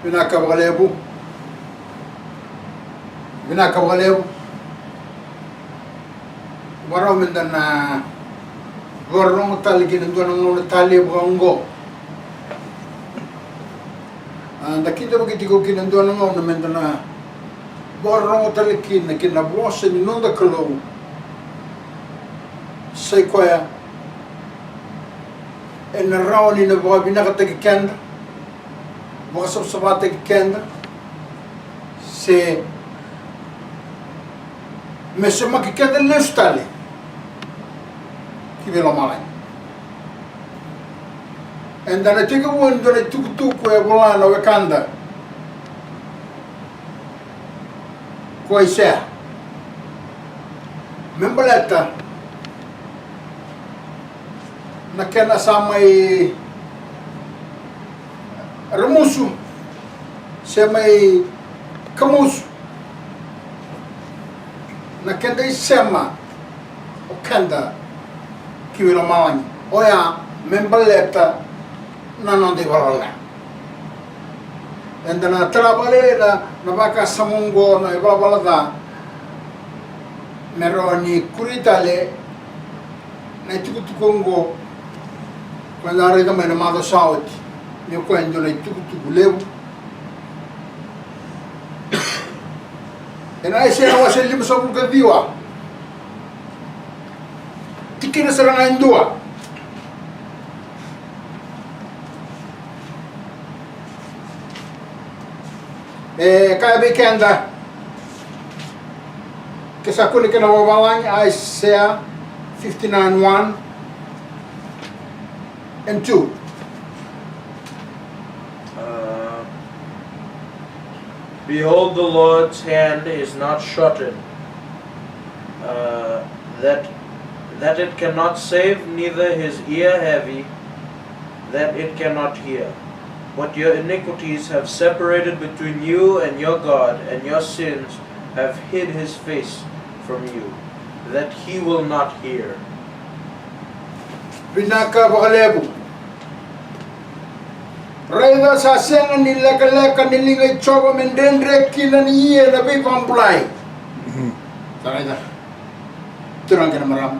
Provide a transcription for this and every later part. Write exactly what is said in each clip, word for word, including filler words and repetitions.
Vinaka vakalevu. Vinaka vakalevu. Varau meda na vakarorogo tale kina dua na gauna tale vaka oqo. A, da kidavaki tiko kina dua na gauna meda na vakarorogo tale kina kina vosa ni noda Kalou. Sai koya ena rawa ni na vakavinakataki keda, vakasavasavataki keda, se me semaki keda lesu tale ki vei lomalagi. Eda na tekivu e dua na itukutuku e vola na wekada ko Aisea me baleta na kena sa mai ramusu se mai kamusu na keda isema o keda ki vei lomalagi. Oya me baleta na noda ivalavala ca. Eda na tara vakalailai na vakasama oqo na ivalavala ca me rawa ni kuri tale na itukutuku oqo. Ko eda raica mai na macawa sa oti ni o koya e dua na itukutuku levu. Ena Aisea na wase limasagavulu ka ciwa, tikina sara ga e dua. E kaya vei keda, ke sa kune kena vavalagi, Aisea fifty-nine one and two. Uh, Behold, the Lord's hand is not shortened, uh, that, that it cannot save, neither his ear heavy, that it cannot hear. But your iniquities have separated between you and your God, and your sins have hid his face from you, that he will not hear. Vinaka vakalevu. Raica sa sega ni lekaleka ni liga i Jiova me dredre kina ni ia na veivakabulai. Mhm. Sa raica. Turaga kei na marama.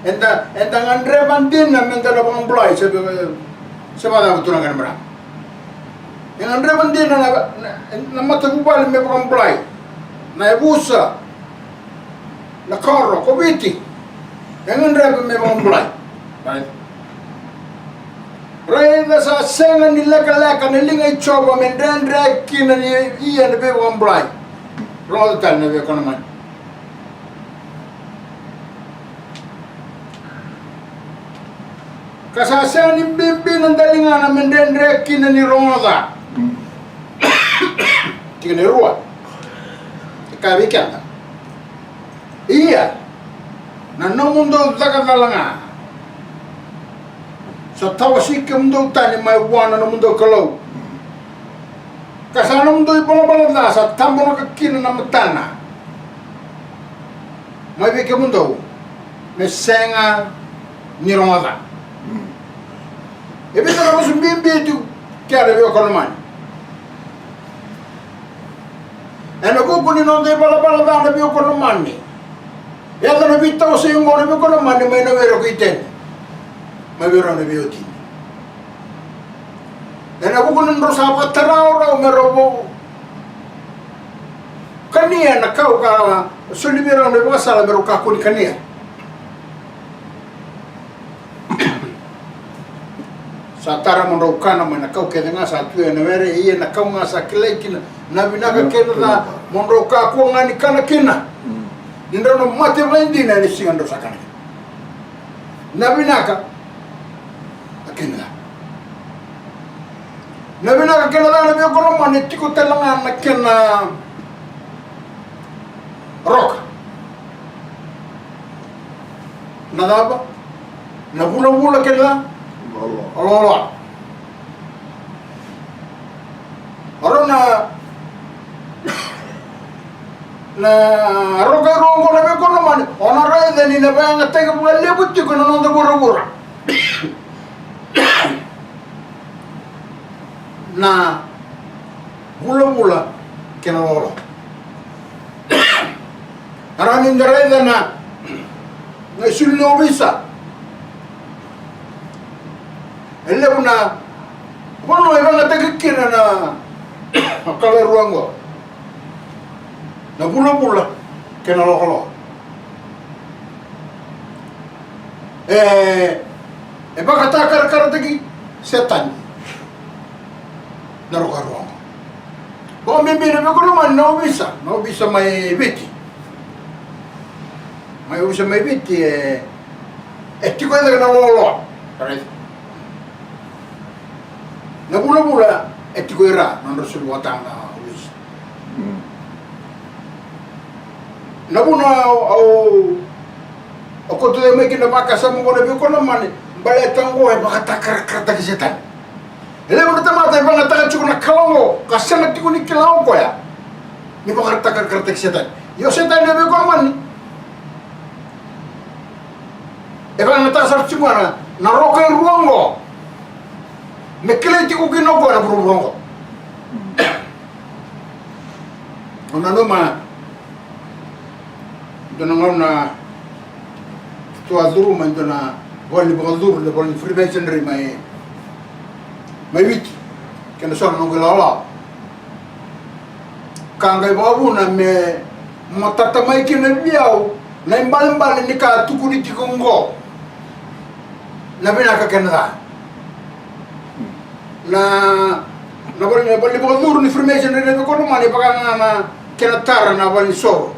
Eda, eda gadreva dina meda na vakabulai, se, se vakacava turaga kei na marama. E gadreva dina na, na, na matavuvale me vakabulai. Na yavusa, na koro, ko Viti. E gadreva me vakabulai. Right? Raica sa sega ni lekaleka na liga i Jiova me dredre kina ni ia na veivakabulai. Rogoca tale na veikonamani. Ka sa sega ni bibi na daligana me dredre kina ni rogoca. Tikina e rua. E kaya vei keda, ia na nomudou caka cala ga sa tawasei kemudou tani mai vua na nomudou Kalou. Ka sa nomudou ivalavala ca sa tabonaka kina na matana mai vei kemudou me sega ni rogoca. E vica na vosa bibi tu kea na veiwekani lomani. Ena vuku ni noda ivalavala ca na veiwekani lomani. Yaco na veitawasei oqo na veiwekani lomani mai na were ko Iteni mai vei rau na veiwatini. Ena vuku ni drau sa vakatara o rau me rau kania na kau ka soli vei rau na ivakasala me rau kakua ni kania. Sa tara mo drau kana mai na kau kece ga sa tu ena were, ia na kau ga sa kilai kina na vinaka kei na ca, mo drau kakua ga ni kana kina. Ni drau na mate vakaidina ena siga drau sa kana kina. Na vinaka kei na ca. Na vinaka kei na ca na veiwekani lomani e tiko tale ga na kena roka. Na cava? Na vulavula kei na ca. Loaloa. Loaloa. O rau na, na roka e rua oqo na veiwekani lomani, o na raica ni na vakayagataki vakalevu tiko na noda vuravura. Na vulavula kei na lolo. A rawa ni da raica na, na isulu ni ovisa. E levu na vanua e vagataki kina na kala e rua oqo. Na vulavula kei na lokaloka. E, e vakatakarakarataki Setani na roka e rua oqo. Vakabibi na veivakalomani na ovisa, na ovisa mai Viti. Mai ovisa mai Viti, e, e tiko e cake na lolo. Na vulavula e tiko i ra, nodra soli vata na ovisa. Na vuna au, au, au kauta mai kina na vakasama oqo na veivakalomani, baleta oqo e vakatakarakarataki Setani. E levu na tamata e vagataka tiko na kala oqo, ka sega tiko ni kila o koya ni vakatakarakarataki Setani. Io, Setani na veivakalomani. E vagataka sara tiko ga na, na roka e rua oqo. Me kilai tiko kina o koya na vuravura oqo. Au nanuma dua na gauna tu a curu mai dua na vale ni vakacuru, na vale ni Freemasonry mai, mai Viti. Kei na so na noqu ilawalawa. Ka qai vakavuna me matata mai kina vei au na ibalebale ni ka tukuni tiko oqo. Na vinaka kei na ca. Na, na vale, na vale ni vakacuru ni Freemason, na veivakalomani, e vaka ga na kena tara na vale ni soro.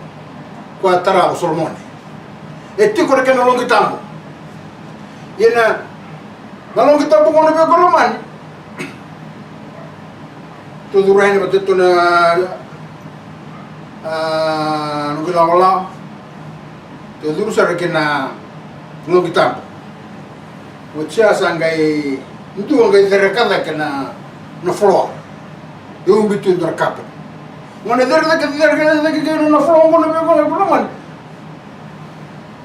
Koya tara o Solomoni. E tiko na kena loqi tabu. Ia na, na loqi tabu oqo na veivakalomani. Tou curu yani vata tu na, a, noqu ilawalawa. Tou curu sara ki na loqi tabu. Oti ya sa qai dua qai cereka cake na, na floor. E ubi tu e dua na carpet. Gauna e cereka cake, cereka cake kina na floor oqo na veivakalomani.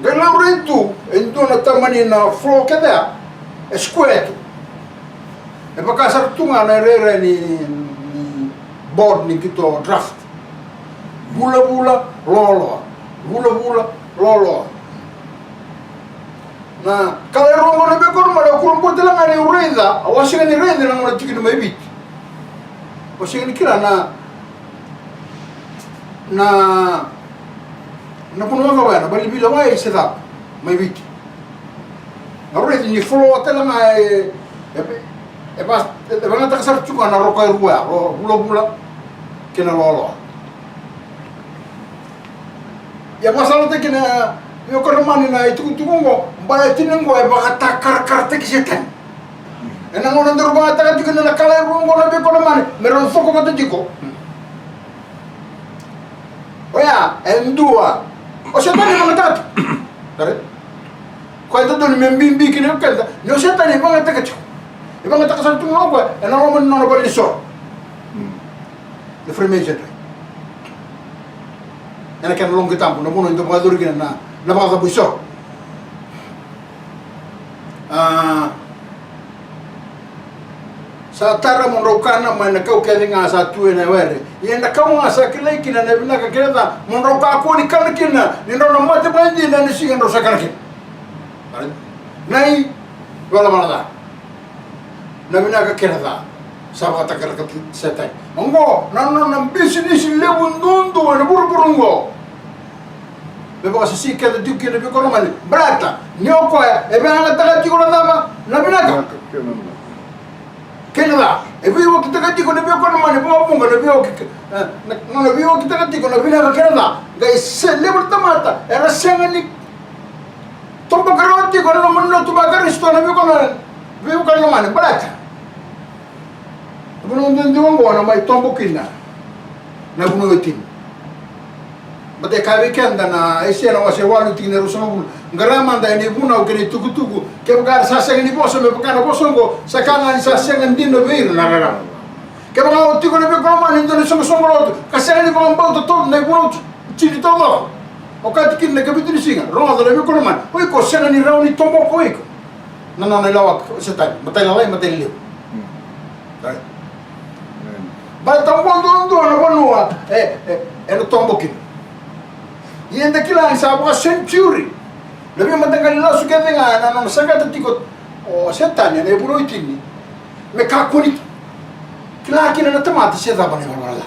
Qai laurai tu e dua na tamani na floor kece ya, e square tu. E vaka sara tu ga na irairai ni, ni board ni qito draft. Vulavula, loloa. Vulavula, loloa. Na kala e rua oqo na veivakalomani, au kurabui tale ga niu raica, au a sega ni raica na gauna tiko kina mai Viti. Au sega ni kila na, na, na vanua cava ya, na vale ni veilewai se cava mai Viti. Au raica ni floor tale ga e, e, e va, e vagataka sara tiko ga na roka e rua ya, ro, vulavula kei na loloa. Ia vakasalataki na veivakalomani na itukutuku oqo, baleta ni oqo e vakatakarakarataki Setani. Ena gauna daru vagataka tiko na kala e rua oqo na veivakalomani, me rau coko vata tiko. Oya e dua. O Setani e vagataka tiko. Sare? Koya e dodonu me bibi kina o keda, ni o Setani e vagataka tiko. E vagataka sara tu ga o koya ena loma ni nona vale ni soro. Na Freemasonry. Ena kena loqi tabu, na vanua e dau vakayacori kina na, na vakacabo isoro. A, sa tara mo drau kana mai na kau kece ga sa tu ena were. Ia na kau ga sa kilai kina na vinaka kei na ca, mo drau kakua ni kana kina, ni drau na mate vakadina ena siga drau sa kana kina. Na ivalavala ca. Na vinaka kei na ca sa vakatakarakarataki Setani. Oqo na nona bisinisi levu duadua ena vuravura oqo. Me vakasisi keda tiko kina vei koya na mani. Baleta ni o koya e veiyagataka tiko na cava? Na vinaka kei na ca. E veiwakitaka tiko na vei koya na mani, vakavuqa na veiwaki, e, na, na veiwakitaka tiko na vinaka kei na ca. Qai se levu na tamata era sega ni toboka rawa tiko na loma ni lotu vaKarisito na vei koya na, vei koya na mani. Baleta na vanua duadua oqo na mai tobo kina na vanua e tini. Baleta e kaya vei keda na Aisea na wase walu tikina e ruasagavulu: Qara mada ena ivunau kei na itukutuku, kevaka era sa sega ni vosa me vaka na vosa oqo, sa ka ga ni sa sega dina vei ira na rarama. Kevaka o tiko ena vei koya na mani e dua na isoqosoqo lotu ka sega ni vakabauta taucoko na ivunau tini taucoko, okati kina na ikavitu ni siga, rogoca na vei koya na mani, o iko sega ni rawa ni toboka o iko na nona ilawaki o Setani, matailalai, matailevu. Right. E, e, ena tobo kina. Ia eda kila ni sa vaka century na veimataqali lasu kece ga na nona sakata tiko o Setani ena ivunau e tini me kakua ni kila kina na tamata se cava na ivalavala ca.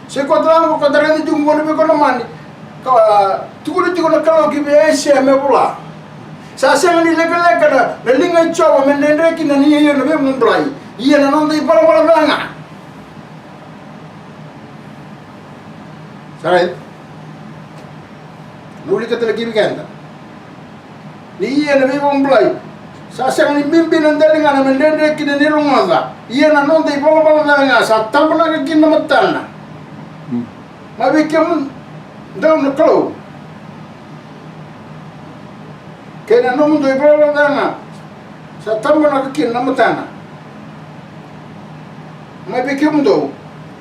Se ko tala ko tara tiko qo na veikonamani ka tukuna tiko na Kalou ki vei Aisea me vola. Sa sega ni lekaleka na, na liga i Jiova me dredre kina ni ia na veivakabulai. Ia na noda ivalavala ca ga. Sa rai. Na ulika tale ki vei keda. Ni ia na veivakabulai. Sa sega ni bibi na daliga na me dredre kina ni rogoca. Ia na noda ivalavala ca ga sa tabonaka kina na matana. Mm. Mai vei kemudou na Kalou. Kei na nomudou ivalavala ca ga. Sa tabonaka kina na matana. Mai vei kemudou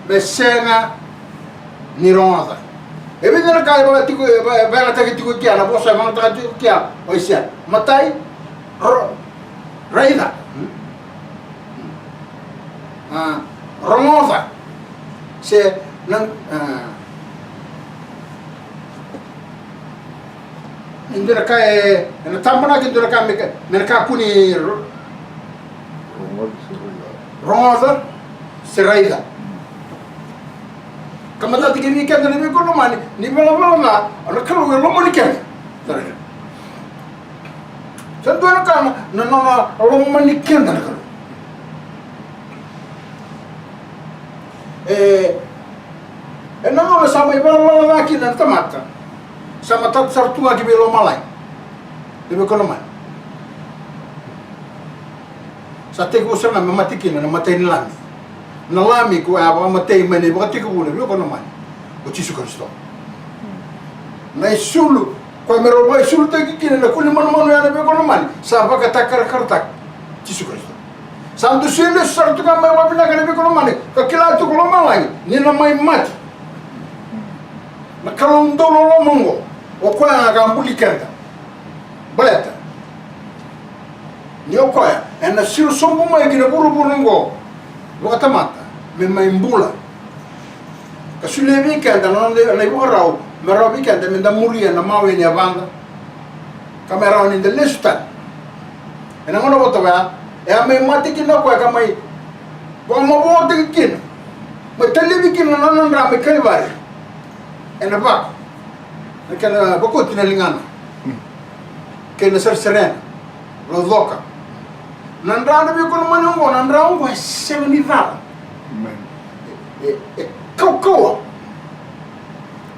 me sega ni rogoca. E vica na ka e vakatiko, e va-, e vakayagataki tiko kia, na vosa e vakayagataki tiko kia o Aisea. Matai, ro-, raica. A, rogoca. Se na, a, e dua na ka e, ena tabonaki e dua na ka me ka, me na kakua ni ro-, rogoca se raica. Ka matata ki vei keda na veikonamani, ni valavala ca, na Kalou e lomani keda. Sa dua na ka na, na nona lomani keda na Kalou. E, ena gauna sa mai valavala ca kina na tamata, sa matata sara tu ga ki vei lomalagi. Na veikonamani. Sa tekivu sara ga me mate kina na matai ni lami. Na lami ko a vakamatei mai na ivakatekivu na veikonamani. O Jisu Karisito. Na isulu, koya me rau vakaisulutaki kina na kuli manumanu ya na veikonamani. Sa vakatakarakarataki. Jisu Karisito. Sa dusia lesu sara tu ga mai vakavinaka na veikonamani. Ka kila tu ko lomalagi. Ni na mai mate. Na Kalou dau loloma oqo. O koya ga ka buli keda. Baleta ni o koya ena siro sobu mai ki na vuravura oqo vakatamata me mai bula ka solia vei keda na noda na ivakarau me rawa vei keda me da muria na mawe ni yavada ka me rawa ni da lesu tale. Ena gauna vata oya e a mai mate kina o koya ka mai vakamavoataki kina mai talevi kina na nona dra mai Kalivari. Ena vako na kena vakoti na ligana kei na sarisarina, laucoka. Na dra na veikonamani oqo, na dra oqo e sega ni cala. E, e, e kaukauwa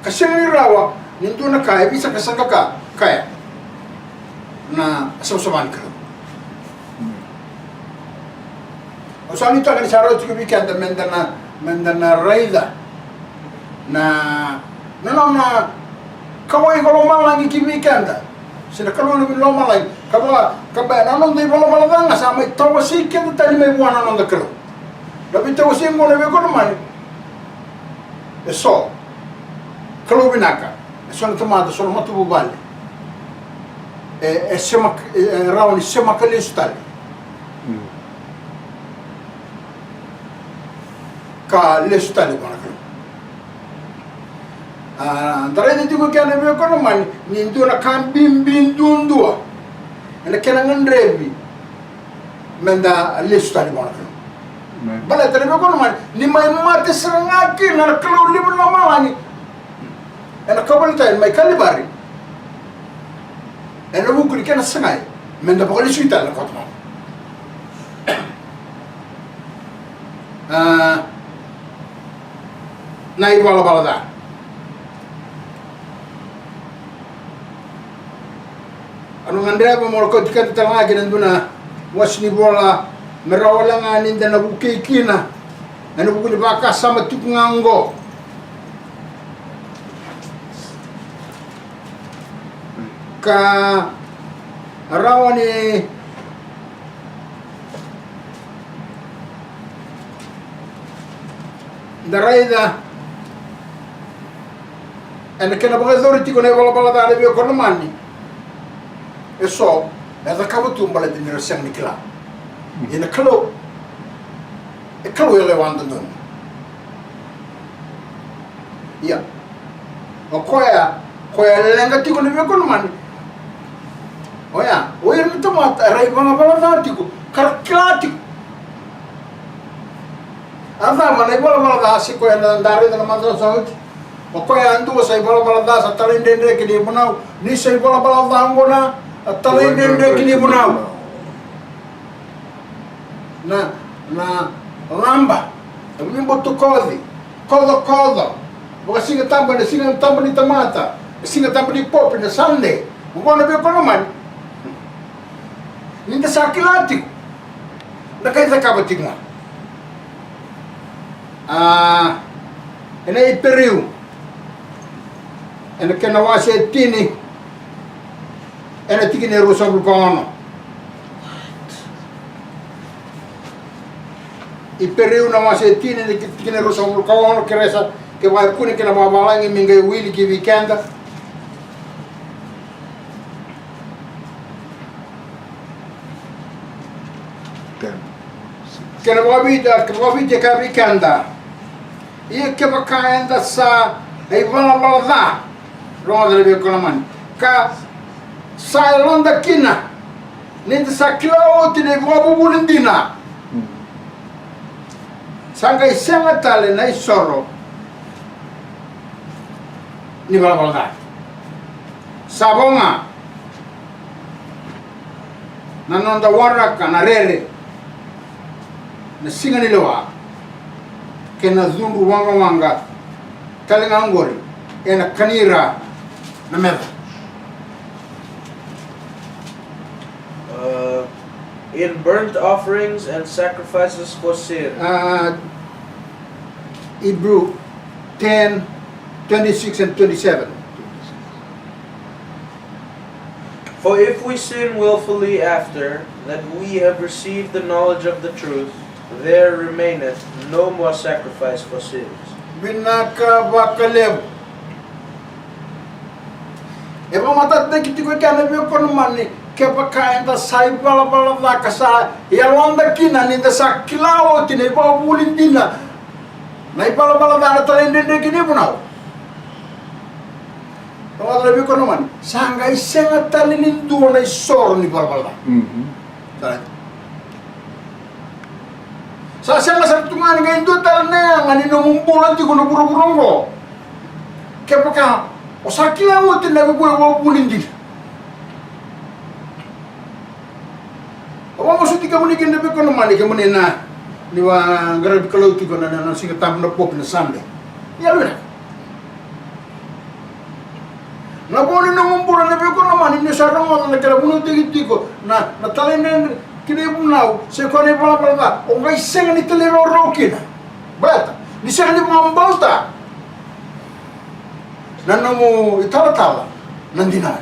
ka sega ni rawa ni dua na ka e veisaqasaqa ka kaya na savasava ni Kalou. Au sa nuitaka ni sa rauti ki vei keda meda na, meda na raica na, na nona kauwai ko lomalagi ki vei keda. Se na Kalou na vei lomalagi ka vaka ka bea na noda ivalavala ca ga sa mai tawasei keda tani mai vua na noda Kalou. Na veitawasei oqo na veikonamani. E so Kalou vinaka, e so na tamata, so na matavuvale. E, e semaka, e, e rawa ni semaka lesu tale. Ka lesu tale vua na Kalou. A, da raica tiko kea na veikonamani ni dua na ka bibi duadua ena kena gadrevi meda lesu tale vua na Kalou. Baleta na veikonamani ni mai mate sara ga kina na Kalou levu na lomalagi ena kauveilatai mai Kalivari. Ena vuku ni kena sagai meda vakalesui tale na kawatamata. A, na ivalavala ca. Au na gadreva mo na kauti keda tale ga ki na dua na wase ni vola me rawa wale ga ni da na vukei kina ena vuku ni vakasama tiko ga oqo. Ka rawa ni da raica ena kena vakayacori tiko na ivalavala ca na veikonamani. E so e cakava tu baleta ni ra sega ni kila. Ia na Kalou e Kalou e lewa dodonu. Ia. O koya, koya e leqa tiko na veiwekani lomani. Oya, o ira na tamata era ivalavala ca tiko, ka ra kila tiko. A cava na ivalavala ca, se koya eda raica na macawa sa oti? O koya yadua sa ivalavala ca, sa talaidredre ki na ivunau. Ni sa ivalavala ca oqo, na talaidredre ki na ivunau. Na, na laba, na vibutakoci, kocokoco, vakasiga tabu, na siga tabu ni tamata, na siga tabu ni popi, na Sunday. Oqo na veiwekani lomani. Ni da sa kila tiko, da qai cakava tiko ga. A, ena Iperiu, ena kena wase e tini, ena tikina e ruasagavulu ka ono. Iperiu na wase e tini, ena tikina e ruasagavulu ka ono, ke resa, ke vakakune kina vakavalagi me qai wili ki vei keda. Ten. Kena vakaviti, kena vakaviti e kaya vei keda. Ia kevaka eda sa ivalavala ca, rogoca na veiwekani lomani, ka sa yaloda kina ni da sa kila oti na ivakavuvuli dina, sa qai sega tale na isoro ni valavala ca. Sa vo ga na noda waraka na rere, na siga ni lewa, kei na cudru waqawaqa tale ga oqori, ena kani ira na meca. Uh, in burnt offerings and sacrifices for sin. Uh, Hebrew ten, twenty-six and twenty-seven. For if we sin willfully after that we have received the knowledge of the truth, there remaineth no more sacrifice for sins. Vinaka vakalevu. E vakamatatataki tiko e kea na veiwekani lomani, kevaka eda sa ivalavala ca ka sa yaloda kina ni da sa kila oti na ivakavuvuli dina, na ivalavala ca na talaidredre ki na ivunau. Rogoca na veiwekani lomani, sa qai sega tale ni dua na isoro ni valavala ca. Mhm. Sa, sa sega sara tu ga ni qai dua tale na yaga ni nomu bula tiko na vuravura oqo, kevaka o sa kila oti na ivakavuvuli dina. Au vamasuti kemuni kina na veiwekani lomani, kemuni na, ni vaqaravi Kalou tiko na, na, na Siga Tabu na popi na Sunday. Ni yalovinaka. Na vo ni nomu bula na veiwekani lomani, ni sa rogoca na kena vunautaki tiko na, na talaidredre ki na ivunau, se koya na ivalavala ca, o qai sega ni talairawarawa kina. Baleta ni sega ni vakabauta na nomu italatala na dina.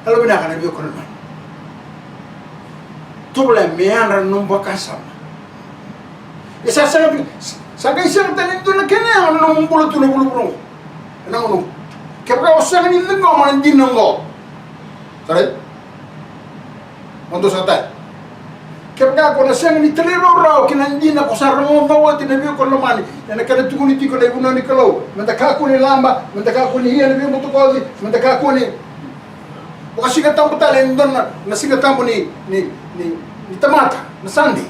Yalovinaka na veiwekani lomani. Tovolea me yadra na nomu vakasama. E sa sega, sa qai sega tale ni dua na kena yaga na nomu bula tu na vuravura oqo. Ena gauna oqo, kevaka o sega ni ciqoma na dina oqo, sa rai? Mo dou sa tale. Kevaka ko na sega ni talairawarawa ki na dina ko sa rogoca oti na veiwekani lomani, ena kena tukuni tiko na ivunau ni Kalou, meda kakua ni laba, meda kakua ni ia na veibutakoci, meda kakua ni vakasiga tabu tale e dua na, na siga tabu ni, ni, ni, ni tamata, na Sunday.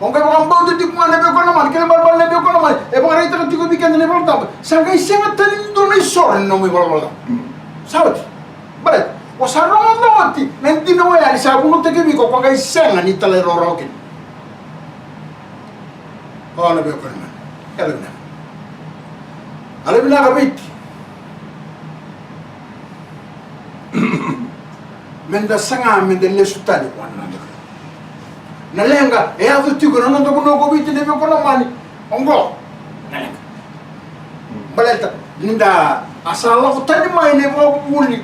O qai vakabauta tiko ga na veiwekani lomani, kena ibalebale na veiwekani lomani e vakaraitaka tiko vei keda na iVolatabu, sa qai sega tale ni dua na isoro ni nomu ivalavala ca. Sa oti. Baleta o sa rogoca oti na dina oya ni sa vunautaki vei iko, ko qai sega ni talairawarawa kina. O na veiwekani lomani, yalovinaka. Yalovinaka Viti. Meda saga meda lesu tale vua na noda Kalou. Na leqa e yaco tiko ena noda vanua ko Viti na veiwekani lomani, oqo na leqa. Baleta ni da a sa lako tani mai na ivakavuvuli,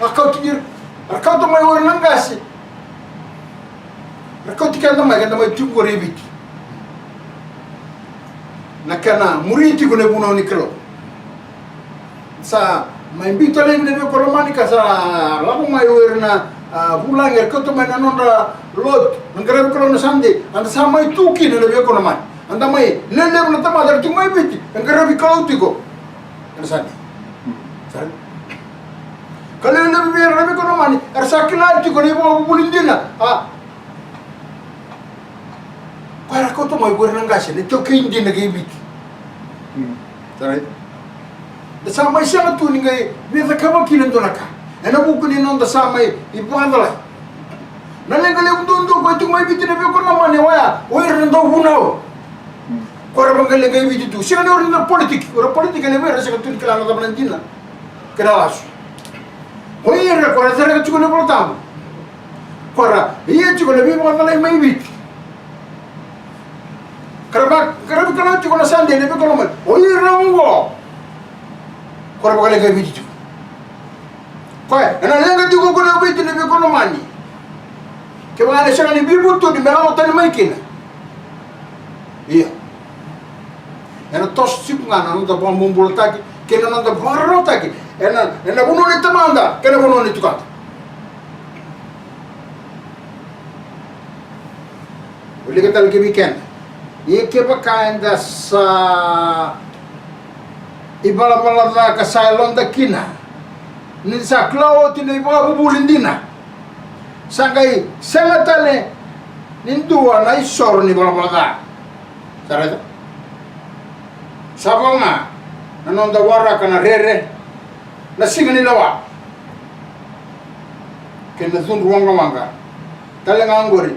a kauti ira, ra kauta mai o ira na qase. Ra kauti keda mai, keda mai tiko qori e Viti. Na kena muri tiko na ivunau ni Kalou. Sa mai biu tale na veiwekani lomani ka sa lako mai o ira na, a, vulagi, era kauta mai na nodra lotu, na qaravi Kalou na Sunday, eda sa mai tu kina na veiwekani lomani. Eda mai lelevu na tamata era tiko mai Viti e qaravi Kalou tiko ena Sade. Sara. Ka levu vei ira na veiqaravi lomani era sa kila tiko na ivakavuvuli dina. A, koya era kauta mai ko ira na qase, na iTaukei dina kei Viti. Sara. Da sa mai sega tu ni qai via cakava kina e dua na ka ena vuku ni noda sa mai ivakacalai. Na leqa levu duadua koya tiko mai Viti na veiqaravi lomani oya o ira na dauvunau. Ko ira vaqaliqai Viti tu, sega ni o ira na politiki, o ira politiki levu era sega tu ni kila na cava na dina kei na lasu. O ira ko ira sereka tiko na iVolatabu, ko ira ia tiko na veivakacalai mai Viti. Ka ra va, ka ra veiqaravi tiko na Sade na veiqaravi lomani, o ira oqo ko ira vaqaliqai Viti tiko. Koya ena leqa tiko ko na Viti na veiqaravi lomani. Kevaka ena sega ni veivutuni me lako tani mai kina, ia ena toso tiko ga na noda vakabobulataki kei na noda vakararawataki ena, ena vanua ni tamada kei na vanua ni tukada. Wilika tale ki vei keda. Ia kevaka eda sa ivalavala ca ka sa yaloda kina ni sa kila oti na ivakavuvuli dina, sa qai sega tale ni dua na isoro ni valavala ca. Sa raica? Sa vo ga na noda waraka na rere, na siga ni lewa kei na cudru waqawaqa. Tale ga oqori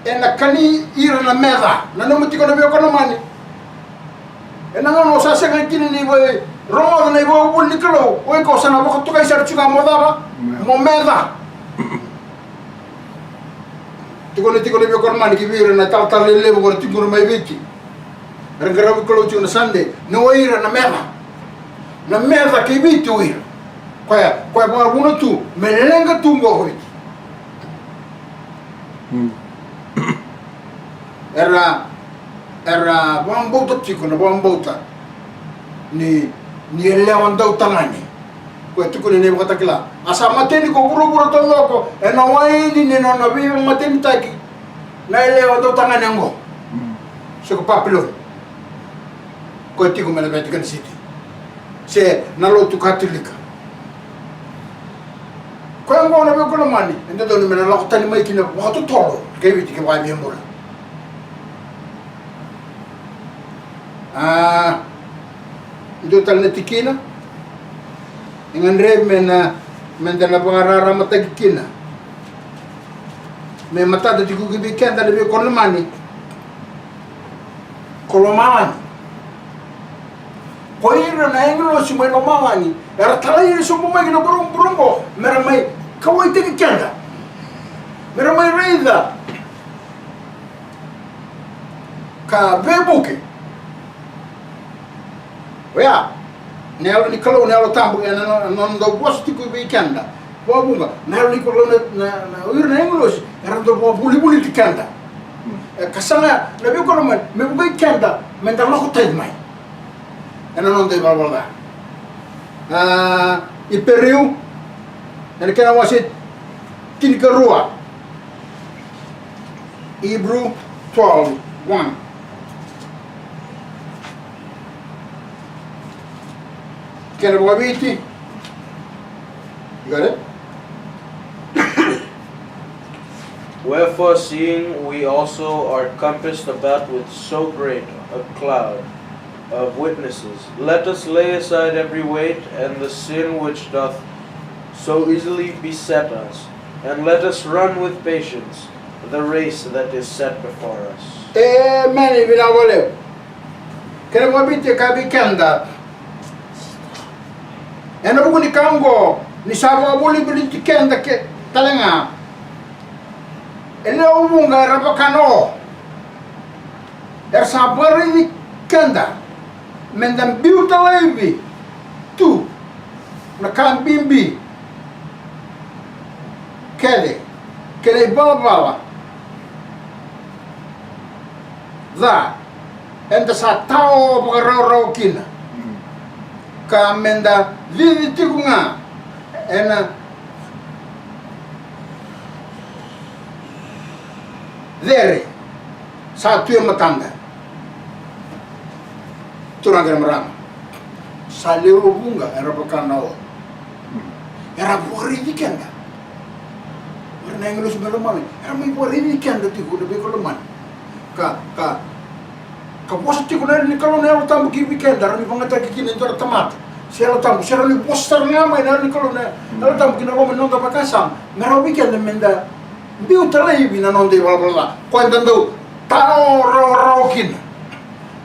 ena kani ira na meca. Nanuma tiko na veiqaravi lomani, ena gauna o sa sega kina ni vei rogoca na ivakavuvuli ni Kalou, o iko sa na vakatokai sara tiko ga mo cava? Mo meca. Tiko na, tiko na veiqaravi lomani ki vei ira na talatala lelevu ko ra tiko mai Viti. Era qaravi Kalou tiko na Sade, ni o ira na meca. Na meca kei Viti o ira. Koya, koya vakavuna tu me leqa tu qo ko Viti. Era, era vakabauta tiko na vakabauta ni, ni yalewa dautagane. Koya tukuni na iVakatakila, a sa mateni ko vuravura taucoko ena waini ni nona veivakamatenitaki na yalewa dautagane oqo. Se ko Papiloni. Koya tiko mai na Vatican City se na lotu Katolika. Koya oqo na veiqaravi lomani e dodonu me na lako tani mai kina vakatotolo kei Viti kevaka e via bula. A, dua tale na tikina e gadrevi me na, me da na vakararamataki kina me matata tiko ki vei keda na veiqaravi lomani. Ko lomalagi. Ko ira na agilosi mai lomalagi era talai ira sobu mai ki na vuravura oqo me ra mai kauwaitaki keda, me ra mai raica ka veivuke. Oya na Yalo ni Kalou, na Yalo Tabu, ena nona, nona dau vosa tiko vei keda. Vakavuqa na Yalo ni Kalou, na, na, na, o ira na agilosi era dau vakavulivuliti keda. E, ka sa na, na veiqaravi lomani me vukai keda me da lako tani mai ena noda ivalavala ca. A, Iperiu ena kena wase tinikarua. Hebrew twelve one. Kena vakaviti. You got it? Wherefore, seeing we also are compassed about with so great a cloud of witnesses, let us lay aside every weight and the sin which doth so easily beset us, and let us run with patience the race that is set before us. Emeni, vinaka vakalevu. Kena vakaviti e kaya vei keda, ena vuku ni ka oqo, ni sa vakavolivoliti keda ke tale ga e lewe vuqa era vaka na o, era sa vakaraici keda me da biuta laivi tu na ka bibi kece kei na ivalavala ca eda sa tao vakarawarawa kina, ka me da cici tiko ga ena cere sa tu e matada. Turaga kei na marama. Sa lewe vuqa era vaka na o. Era vakaraici keda. Era na agilosi mai lomalagi. Era mai vakaraici keda tiko na veika lomani. Ka, ka, ka vosa tiko na Yalo ni Kalou na Yalo Tabu ki vei keda, rawa ni vagataki kina e dua na tamata. Se Yalo Tabu, se rawa ni vosa sara ga mai na Yalo ni Kalou na Yalo Tabu ki na loma ni noda vakasama. Me rawa vei keda me da biuta laivi na noda ivalavala ca. Koya eda dau taro rawarawa kina.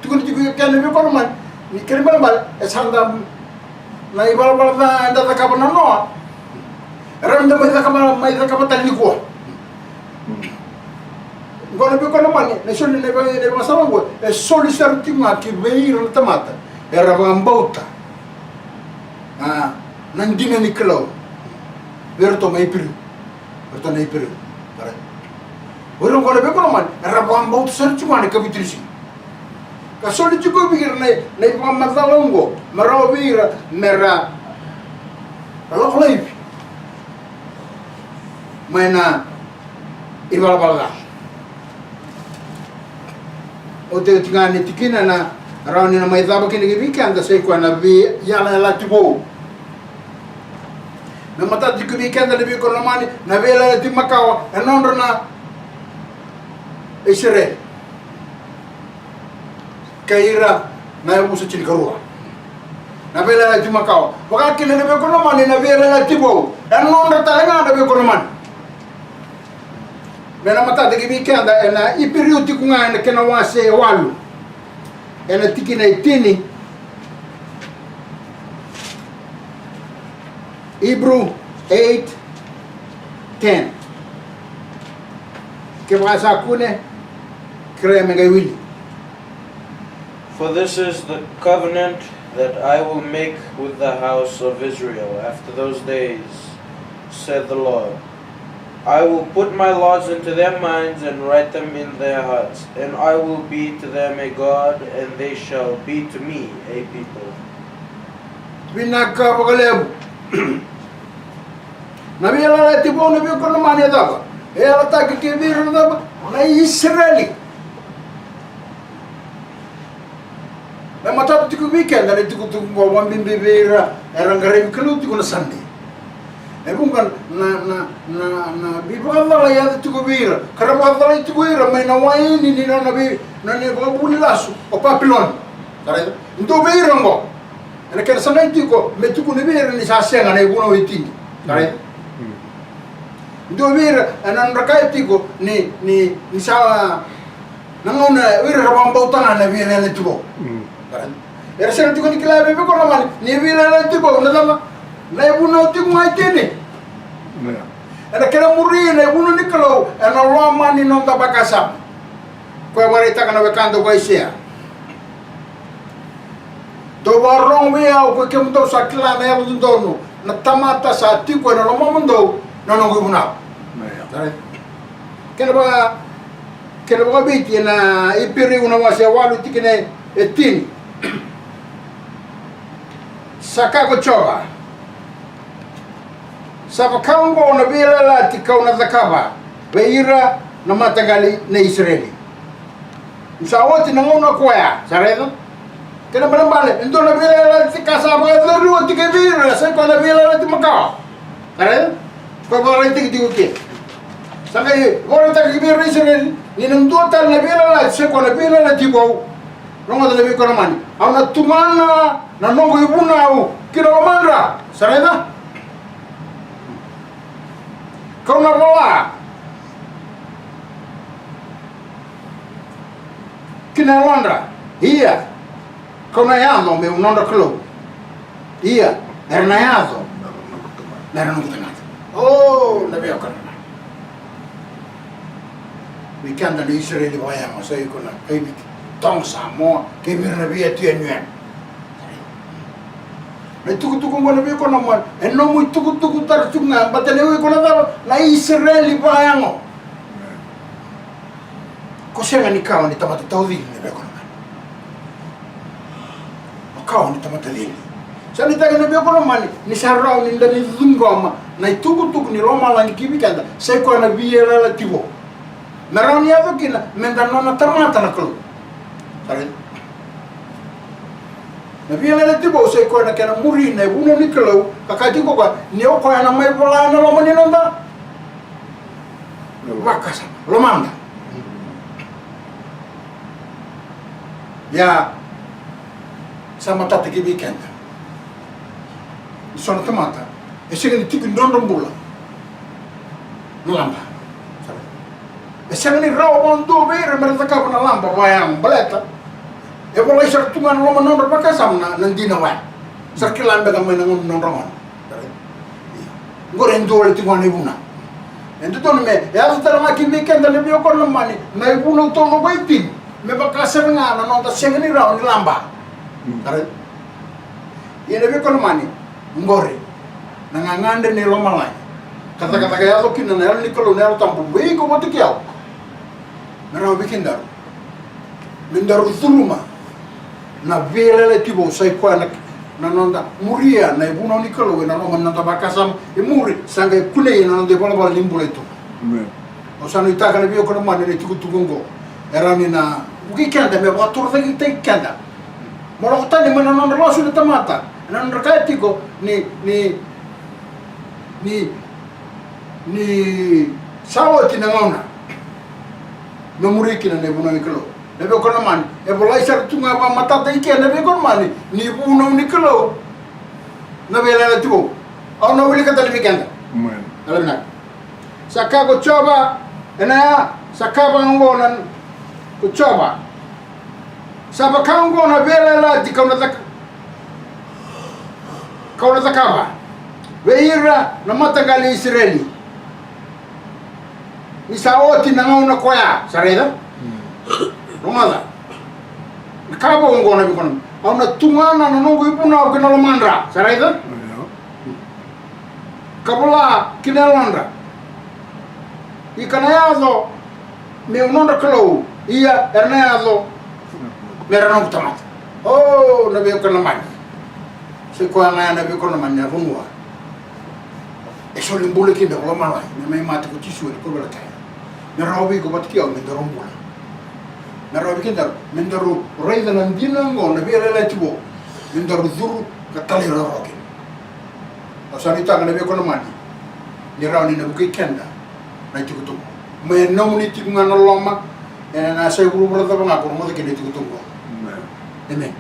Tukuni tiko vei keda na veika lomani, ni kena ibalebale, e sa da na ivalavala ca eda cakava na noa. E rawa ni da mai cakava, mai cakava tale nikua. Oqo na veika lomani, na soli na iva-, na ivakasala oqo, e soli sara tiko ga ki vei ira na tamata era vakabauta. A, na dina ni Kalou. Vei iratou mai Iperiu. Vei iratou na Iperiu. Oqo na veika lomani, era vakabauta sara tiko ga na ikavitu ni siga. Ka soli tiko vei ira na, na ivakamacala oqo, me rawa vei ira me ra lako laivi mai na ivalavala ca. Otioti ga ni tikina na rawa ni na mai cava kina ki vei keda, sa i koya na veiyalayalati vou. Me matata tiko vei keda na veika lomani, na veiyalayalati makawa e nodra na Isireli kei ira na yavusa tinikarua. Na veiyalayalati makawa. Vaka kina na veika lomani, na veiyalayalati vou e nodra tale ga na veika lomani. Me na matata ki vei keda ena Iperiu tiko ga ena kena wase e walu, ena tikina e tini. Hebrew eight ten. Kevaka sa kune, kerea me qai wili. For this is the covenant that I will make with the house of Israel after those days, said the Lord. I will put my laws into their minds and write them in their hearts, and I will be to them a God, and they shall be to me a people. Vinaka vakalevu. Na veiyalayalati vou na veika lomani e cava? E yalataki ki vei ira na cava? Na Isireli. Me matata tiko vei keda na itukutuku qo, vakabibi vei ira era qaravi Kalou tiko na Sunday. E vuqa na, na, na, na veivakacalai e yaco tiko vei ira, ka ra vakacalai tiko ira mai na waini ni nona vei, na, na ivakavuvuli lasu o Papiloni. Ka raica? Dua vei ira oqo ena kena sagai tiko me tukuni vei ira ni sa sega na ivunau e tini. Ka raica? Dua vei ira ena nodra kaya tiko ni, ni, ni sa na gauna o ira era vakabauta ga na veiyalayalati vou. Era sega tiko ni kila e veivei ko na mani ni veiyalayalati vou na cava? Na ivunau tiko ga e tini. Ena kena muri na ivunau ni Kalou ena loma ni noda vakasama. Koya vakaraitaka na wekada ko Aisea. Dou vakarorogo vei au, ko kemudou sa kila na yalododonu, na tamata sa tiko ena lomamudou na noqu ivunau. Kena vaka, kena vakaviti ena Iperiu na wase e walu tikina e tini. Sa kaya ko Jiova, sa vaka oqo na veiyalayalati kau na cakava vei ira na mataqali nei Isireli. Ni sa oti na gauna koya, sa raica? Kena balebale e dua na veiyalayalati ka sa vakayacori oti kei vei ira, sa i koya na veiyalayalati makawa. Sa raica? Koya vakaraitaki tiko ke. Sa qai vakaraitaki vei ira na Isireli ni na dua tale na veiyalayalati, sa i koya na veiyalayalati vou. Rogoca na veika na mani, au na tugana na noqu ivunau ki na lomadra. Sa raica? Kau na vola ki na yalodra. Ia, kau na yaco meu nodra Kalou. Ia, era na yaco mera noqu tamata. O, na veiyalayalati. Vei keda na Isireli vakayago, sa i koya na kaiviti, Toga, Samoa, kei vei ira na veiyatu yanuyanu. Na itukutuku oqo na veika na mani, e nomu itukutuku tara tiko ga, baleta ni o iko na cava? Na Isireli vakayago. Ko sega ni kawa ni tamata taucili na veiyalayalati. O kawa ni tamata cili. Sa nuitaki na veiyalayalati ni sa rawa ni da ni ciqoma na itukutuku ni lomalagi ki vei keda, sa i koya na veiyalayalati vou. Me rawa ni yaco kina me da nona tamata na Kalou. Sa raica? Na veiyalayalati vou sa i koya na kena muri na ivunau ni Kalou, ka kaya tiko o koya ni o koya na mai vola ena loma ni noda vakasama, lomada. Ia, sa matata ki vei keda. Ni so na tamata e sega ni tiko ni drodro bula na laba. E sega ni rawa vakadua vei ira me ra cakava na laba vakayago baleta e volai sara tu ga na loma ni nodra vakasama na, na dina oya. Sa ra kila beka mai na gauna ni nodra gauna. Oqori e dua wale tiko ga na ivunau. E dodonu me yaco tale ga ki vei keda na veiwekani lomani na ivunau taucoko e tini me vaka sara ga na noda sega ni rawa ni laba. Ia na veiwekani lomani, oqori na gagadre ni lomalagi ka cakacaka yaco kina na Yalo ni Kalou, na Yalo Tabu vei iko vata kei au. Me rawa vei kedaru me daru curuma na veiyalayalati vou sa i koya na, na noda muria na ivunau ni Kalou ena loma ni noda vakasama e muri, sa qai kunei ena noda ivalavala ni bula e tu. Au sa nuitaka na veiwekani lomani na itukutuku oqo e rawa ni na vukei keda me vakatorocaketaki keda. Mo lako tani mai na nodra lasu na tamata ena nodra kaya tiko ni, ni, ni, ni sa oti na gauna me muri kina na ivunau ni Kalou. Na veiwekani lomani, e volai sara tu ga vakamatata i ke na veiwekani lomani ni ivunau ni Kalou na veiyalayalati vou. Au na wilika tale vei keda. Sa kaya ko Jiova, ena ya sa kaya vaka oqo na, ko Jiova. Sa vaka oqo na veiyalayalati kau na caka, kau na cakava vei ira na mataqali i Isireli. Ni sa oti na gauna koya, sa raica? Rogoca. Na ka vou oqo na veiwekani lomani. Au na tugana na noqu ivunau ki na lomadra, sa raica? Ka vola ki na yalodra. Ia ka na yaco meu nodra Kalou, ia era na yaco me ra noqu tamata. O, na veiwekani lomani. Sa i koya ga ya na veiwekani lomani na vanua e soli bula kina ko lomalagi, me mai mate ko Jisu ena kauveilatai. Me rawa vei iko vata kei au me daru bula. Me rawa vei kedaru me daru raica na dina oqo na veiyalayalati vou, me daru curu ka talairawarawa kina. Au sa nuitaka na veiwekani lomani ni rawa ni na vukei keda na itukutuku. Mai na nomuni tiko ga na loma, ena yasai vuravura cava ga ko rogoca kina na itukutuku. Emeni.